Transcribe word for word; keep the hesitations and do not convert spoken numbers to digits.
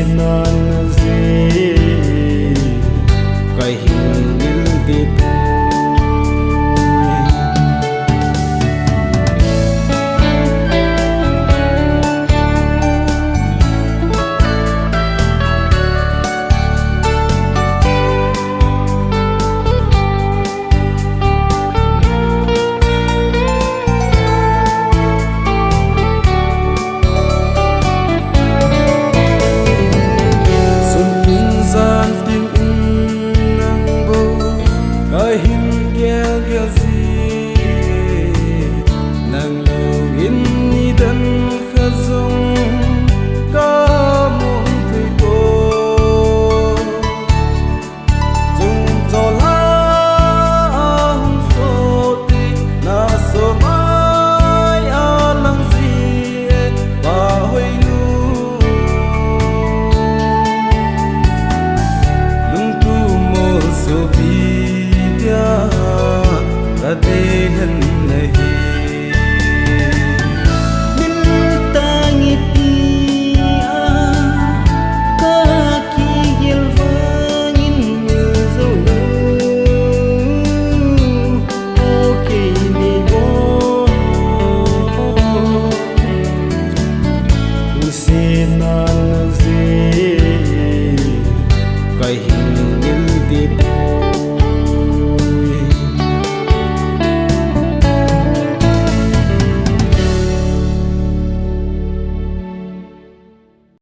Nana je, kahin ngil dipoi. Sun tin jan tin in nang bou kahin gelgel ji, nang lou in nidan khat jong kamu thei poi. Chung chol a hung so ti, na so mai a lang ji e, Pa Hoinu. Lungtup molsopi dia ka dei lhen ahi. Mil tang iti a ka kigel vangin mil jou lou, o kei ni bou. Lungsetna na je, kahin ngil dipoi.